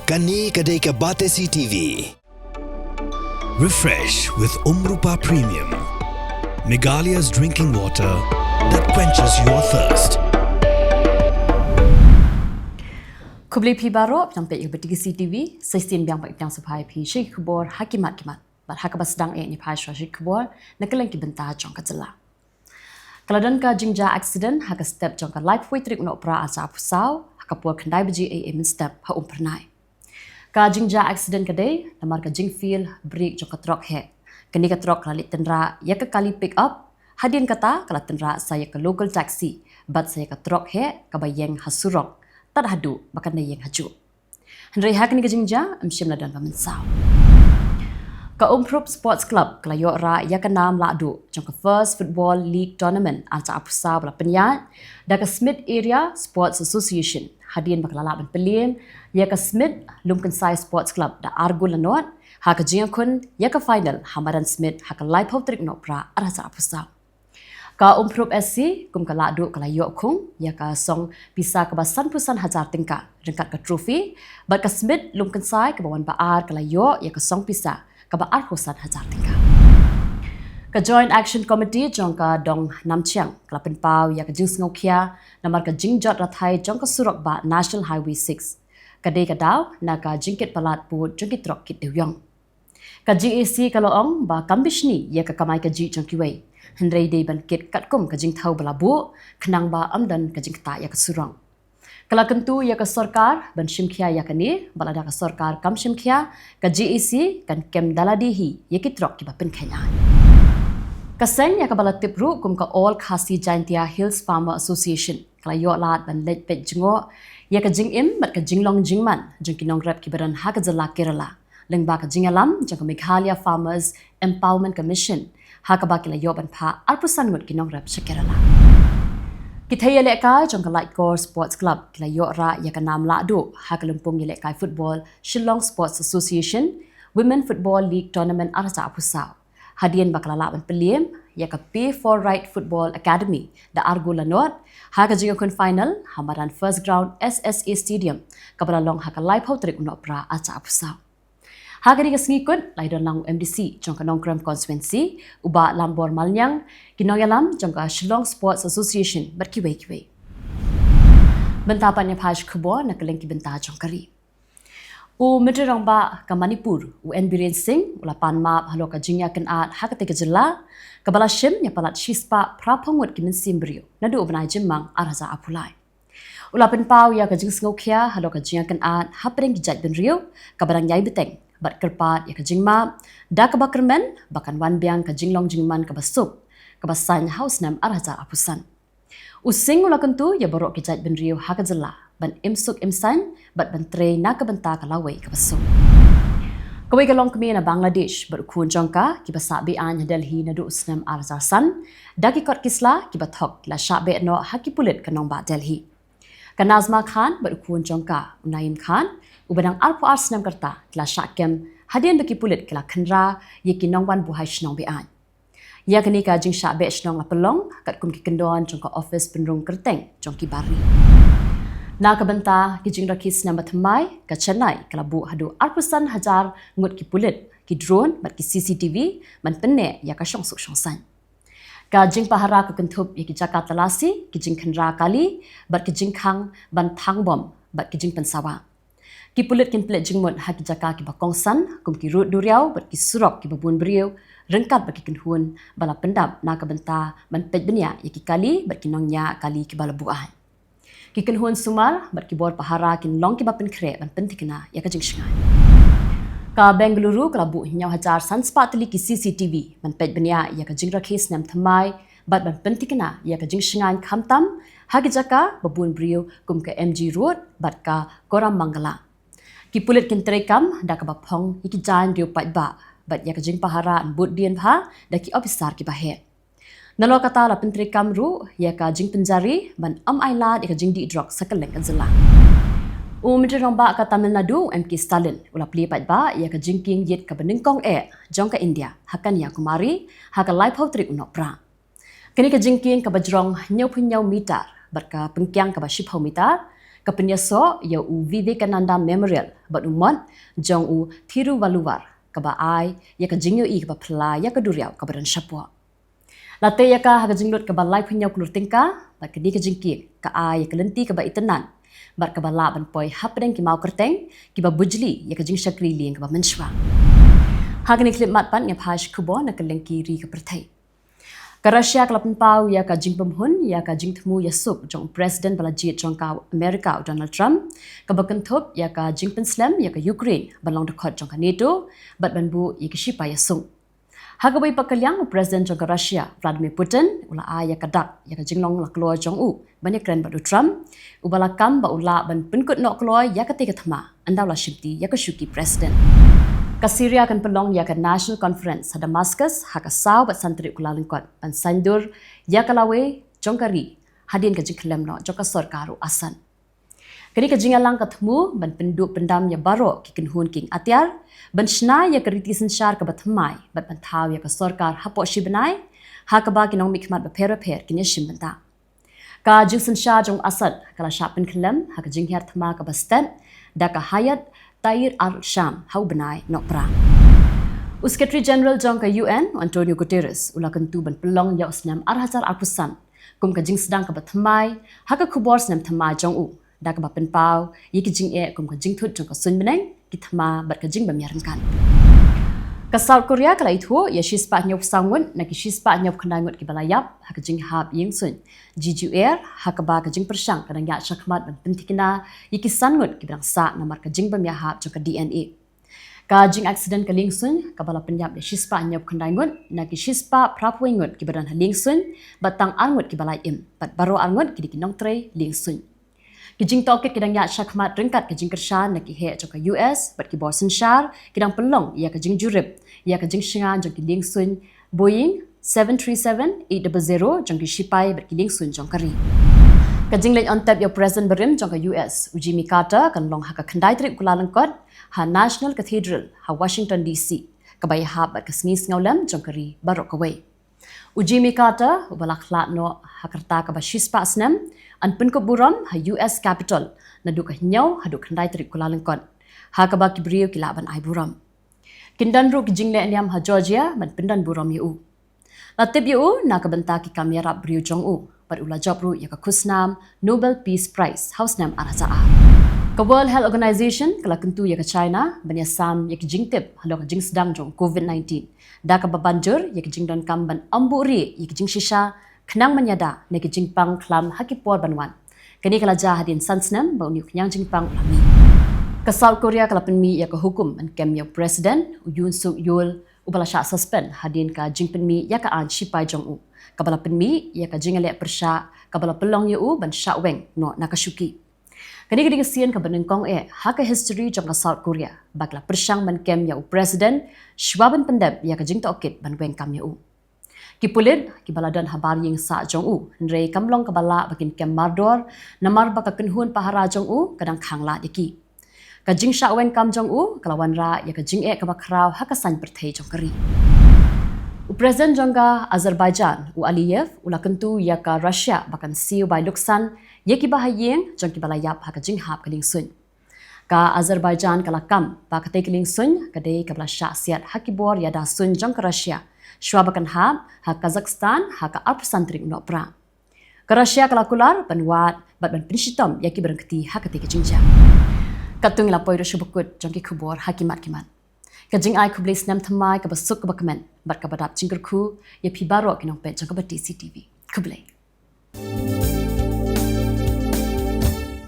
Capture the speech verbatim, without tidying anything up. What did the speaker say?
Kane ka dei ka Batesi T V. Refresh with Umrupa Premium, Meghalaya's drinking water that quenches your thirst. Khublei phi baroh, phi nang peit ïa ka Batesi T V, sa shisien biang ba ngi pdiang sngewbha ïa phi sha ki khubor ha ki mat ki mat. Bad ha kaba sdang eh ngin phai shuwa sha ki khubor na kylleng ki bynta jong ka jylla. Ka la don ka jingjia accident ha ka step jong ka laiphew tarik u Nohprah arhajar arphew saw, ha ka por khyndai baje eiei mynstep ha Umphyrnai. Ka jingjia accident ka dei namar ka jingfail brake jong ka trok heh. Kane ka trok ka la leit tynrah ïa ka kali pick up, hadien kata ka la tynrah sa ïa ka local taxi bad sa ïa ka trok heh kaba ïeng ha surok, tad haduh ba kan da ïeng hajuh. Hynrei ha kane ka jingjia ym shym la don ba mynsaw. Ka Umphrup Sports Club ka la ïoh rah ïa ka nam lahduh jong ka First Football League Tournament arhajar arphew saw ba la pynïaid da ka Smit Area Sports Association, hadien ba ka la lah ban pynliem ïa ka Smit Lumkynsai Sports Club da ar gol la nod, ha ka jingïakhun ïa ka final ha madan Smit ha ka laiphew tarik u Nohprah arhajar arphew saw. Ka Umphrup S C kum ka lahduh ka la ïoh khung ïa ka song pisa kaba sanphew san hajar tyngka ryngkat ka trophy, bad ka Smit Lumkynsai kaba wan ba ar ka la ïoh ïa ka song pisa kaba arphew san hajar tyngka. Ka Joint Action Committee jong ka Dong Namchiang ka la pynpaw ïa ka jingsngewkhia namar ka jingjot rathai jong ka surok bah National Highway six. Ka dei ka daw na ka jingkit palat pud jong ki trok kit dewïong. Ka J A C ka la ong ba kam bishni ïa ka kamai kajih jong kiwei, hynrei dei ban kit katkum ka jingthaw ba la buh, khnang ba ym don ka jingktah ïa ka surok. Ka la kyntu ïa ka sorkar ban shimkhia ïa kane, bad lada ka sorkar kam shimkhia, ka J A C kan kem da lade hi ïa ki trok kiba pynkheiñ aiñ. Ka seng ïa kaba la tip ruh kum ka All Khasi Jaintia Hills Farmer Association ka la ïoh lad ban leit peit jngoh ïa ka jingim bad ka jinglong jingman jong ki nongrep kiba don ha ka jylla Kerala, lyngba ka jingïalam jong ka Meghalaya Farmers Empowerment Commission, ha kaba ki la ïoh ban phah arphew san ngut ki nongrep sha Kerala. Ki thei ïalehkai jong ka Lightcore Sports Club ki la ïoh rah ïa ka nam lahduh ha ka lympung ïalehkai football Shillong Sports Association Women Football League Tournament arhajar arphew saw, hadien ba ka la lah ban pynliem ïa ka Pay for Right Football Academy da ar gol la nod ha ka jingïakhun final ha madan First Ground S S A Stadium kaba la long ha ka laiphew tarik u Nohprah arhajar arphew saw. Ha kane ka sngi kut la ïadon lang u M D C jong ka Nongkrem Constituency, u Bah Lambor Malniang, ki nongïalam jong ka Shillong Sports Association bad kiwei kiwei. Bynta pat ngin ïa phai sha ki khubor na kylleng ki bynta jong ka ri. U Myntri Rangbah ka Manipur, u N Biren Singh, u la pan map halor ka jingïakynad ha katei ka jylla kaba la shim ïa palat shispah phraphew ngut ki mynsiem briew naduh u bnai Jymmang arhajar arphew lai. U la pynpaw ïa ka jingsngewkhia halor ka jingïakynad hapdeng ki jaitbynriew kaba dang ïai bteng, bad kyrpad ïa ka jingmap da kaba kyrmen ba kan wan biang ka jinglong jingman kaba suk kaba saiñ ha u snem arhajar arphew san. U Singh u la kyntu ïa baroh ki jaitbynriew ha ka jylla ban im suk im saiñ bad ban trei na ka bynta ka lawei kaba suk. Kawei ka longkmie na Bangladesh bad u khun jong ka kiba sah be-aiñ ha Delhi naduh u snem arhajar san da ki kot ki sla kiba thok ki la shah beh noh ha ki pulit ka nongbah Delhi. Ka Nazma Khan bad u khun jong ka, u Naeem Khan, uba dang arphew ar snem ka rta, ki la shah kem hadien ba ki pulit ki la khynra ïa ki nongwan buhai shnong be-aiñ. Ïa kane ka jingshah beh shnong la pynlong katkum ki kyndon jong ka ophis pynrung kyrteng jong ki bar ri. Na ka bynta ki jingrakhe snem bathymmai, ka Chennai ka la buh haduh arphew san hajar ngut ki pulit, ki drone bad ki C C T V ban pynneh ïa ka shongsuk shongsaiñ. Ka jingpahara ka kynthup ïa ki jaka talasi, ki jingkhynra kali bad ki jingkhang ban thang bom bad ki jingpynsawa. Ki pulit kin pynleit jingmut ha ki jaka kiba kongsan kum ki rud duriaw bad ki surok kiba bun briew, ryngkat bad ki kynhun ba la pyndap na ka bynta ban peit bniah ïa ki kali bad ki nongñiah kali kiba la buh aiñ. Ki kynhun sumar bad ki bor pahara kin long kiba pynkhreh ban pynthikna ïa ka jingshngaiñ. Ka Bengaluru ka la buh hynñiew hajar san spah tylli ki C C T V ban peit bniah ïa ka jingrakhe snem thymmai bad ban pynthikna ïa ka jingshngaiñ, khamtam ha ki jaka ba bun briew kum ka M G Road bad ka Koramangala. Ki pulit kin treikam da kaba phong ïa ki jaiñ riew paidbah bad ïa ka jingpahara yn bud dien bha da ki ophisar kiba heh. Nalor kata la pyntreikam ruh ïa ka jingpynjari ban ym ailad ïa ka jingdih drok sa kylleng ka jylla. U Myntri Rangbah ka Tamil Nadu, M K Stalin, u la plie paidbah ïa ka jingkieng ïit kaba nyngkong eh jong ka India ha Kanyakumari ha ka laiphew tarik u Nohprah. Kane ka jingkieng kaba jrong hynñiewphew hynñiew mitar bad ka pyngkiang kaba shiphew mitar, ka pynïasoh ïa u Vivekananda Memorial bad u mot jong u Thiruvalluvar, kaba ai ïa ka jingïohi kaba phylla ïa ka duriaw kaba don shapoh. La tei ïa ka ha ka jinglut kaba laiphew hynñiew klur tyngka, bad kane ka jingkiew ka ai ïa ka lynti kaba itynnad bad kaba lah ban poi hapdeng ki mawkyrteng kiba bujli ïa ka jingshakri lieng kaba mynshuwa. Ha kane ka khyllipmat pat ngin phai sha ki khubor na kylleng ki ri ka pyrthei. Ka Russia ka la pynpaw ïa ka jingpynhun ïa ka jingthmu ïasuk jong u President ba la jied jong ka America u Donald Trump, kaba kynthup ïa ka jingpynslem ïa ka Ukraine ban long dkhot jong ka NATO bad ban buh ïa ki shipai ïasuk. Ha kawei pat ka liang, u President jong ka Russia, Vladimir Putin, u la ai ïa ka dak ïa ka jinglong la kloi jong u ban ïakren bad u Trump, uba la kam ba u lah ban pynkut noh kloi ïa katei ka thma ynda u la shimti ïa ka shuki President. Ka Syria kan pynlong ïa ka National Conference ha Damascus ha ka saw bad san tarik u Kyllalyngkot ban saiñdur ïa ka lawei jong ka ri hadien ka jingkhyllem noh jong ka sorkar u Assad. Kane ka jingïalang ka thmu ban pynduh pyndam ïa baroh ki kynhun kieng atiar, ban shna ïa ka riti synshar kaba thymmai bad ban thaw ïa ka sorkar hapoh shi bnai, ha kaba ki nongmihkhmat bapher bapher kin ïashim bynta. Ka jingsynshar jong u Assad ka la shah pynkhyllem ha ka jinghiar thma kaba stet da ka Hayat Tahrir al-Sham ha u bnai Nohprah. U Secretary General jong ka U N, u Antonio Guterres, u la kyntu ban pynlong ïa u snem ar hajar arphew san kum ka jingsdang kaba thymmai ha ka khubor snem thymmai jong u, da kaba pynpaw ïa ki jingeh kum ka jingthut jong ka suiñ bneng, ki thma bad ka jingbym ïaryngkat. Ka South Korea ka la ithuh ïa shispah hynñiewphew saw ngut na ki shispah hynñiewphew khyndai ngut kiba la ïap ha ka jinghap ïing suiñ Jeju Air, ha kaba ka jingpyrshang ka dang ïaid shakhmat ban pynthikna ïa ki san ngut kiba dang sah namar ka jingbym ïahap jong ka D N A. Ka jingaccident ka lieng suiñ kaba la pynïap ïa shispah hynñiewphew khyndai ngut na ki shispah phraphew wei ngut kiba don ha lieng suiñ, bad tang ar ngut kiba la im, bad baroh ar ngut ki dei ki nongtrei lieng suiñ. Ki jingtohkit ki dang ïaid shakhmat ryngkat ka jingkyrshan na ki heh jong ka U S bad ki bor synshar ki dang pynlong ïa ka jingjurip ïa ka jingshngaiñ jong ki lieng suiñ Boeing seven three seven eight double zero jong ki shipai bad ki lieng suiñ jong ka ri. Ka jingleit on tep ïa u President barim jong ka U S, u Jimmy Carter, kan long ha ka khyndai tarik u Kyllalyngkot ha National Cathedral ha Washington D C, kaba ïahap bad ka sngi sngewlem jong ka ri baroh kawei. U Jimmy Carter, uba la khlad noh ha ka rta kaba shispah snem, yn pynkup burom ha U S Capitol naduh ka hynñiew haduh khyndai tarik u Kyllalyngkot, ha kaba ki briew ki lah ban ai burom. Kin don ruh ki jingleh niam ha Georgia ban pyndon burom ïa u. La tip ïa u na ka bynta ki kam ïarap briew jong u, bad u la jop ruh ïa ka khusnam Nobel Peace Prize ha u snem ar hajar ar. Ka World Health Organization ka la kyntu ïa ka China ban ïasam ïa ki jingtip halor ka jingsdang jong u Covid nineteen, da kaba ban jur ïa ki jingdonkam ban ym buhrieh ïa ki jingshisha khnang ban ïada na ki jingpang khlam ha ki por ban wan. Kane ka la jia hadien san snem ba une u khñiang jingpang u la mih. Ka South Korea ka la pynmih ïa ka hukum ban kem ïa u President, u Yoon Suk Yeol, uba la shah suspend hadien ka jingpynmih ïa ka aiñ shipai jong u, kaba la pynmih ïa ka jingïaleh pyrshah kaba la pynlong ïa u ban shah weng noh na ka shuki. Kane ka dei ka sien kaba nyngkong eh ha ka history jong ka South Korea ba ki la pyrshang ban kem ïa u President shuwa ban pyndep ïa ka jingtohkit ban weng kam ïa u. Ki pulit kiba la don habar ïing sah jong u, hynrei kam long kaba lah ba kin kem mardor, namar ba ka kynhun pahara jong u ka dang khang lad ïa ki. Ka jingshah weng kam jong u ka la wanrah ïa ka jingeh kaba khraw ha ka saiñ pyrthei jong ka ri. U President jong ka Azerbaijan, u Aliyev, u la kyntu ïa ka Russia ba kan siew bai luksan ïa kiba ha ïing jong kiba la ïap ha ka jinghap ka lieng suiñ. Ka Azerbaijan ka la kam ba katei ka lieng suiñ ka dei kaba la shah siat ha ki bor ïada suiñ jong ka Russia shuwa ba kan hap ha Kazakhstan ha ka arphew san tarik u Nohprah. Ka Russia ka la kular ban wad bad ban pynshitom ïa kiba rangkti ha katei ka jingjia. Katto ngi la poi ruh sha ba kut jong ki khubor ha ki mat ki mat. Ka jingai khublei snem thymmai kaba suk kaba kmen bad kaba dap jingkyrkhu ïa phi baroh ki nongpeit jong kaba T C T V. Khublei.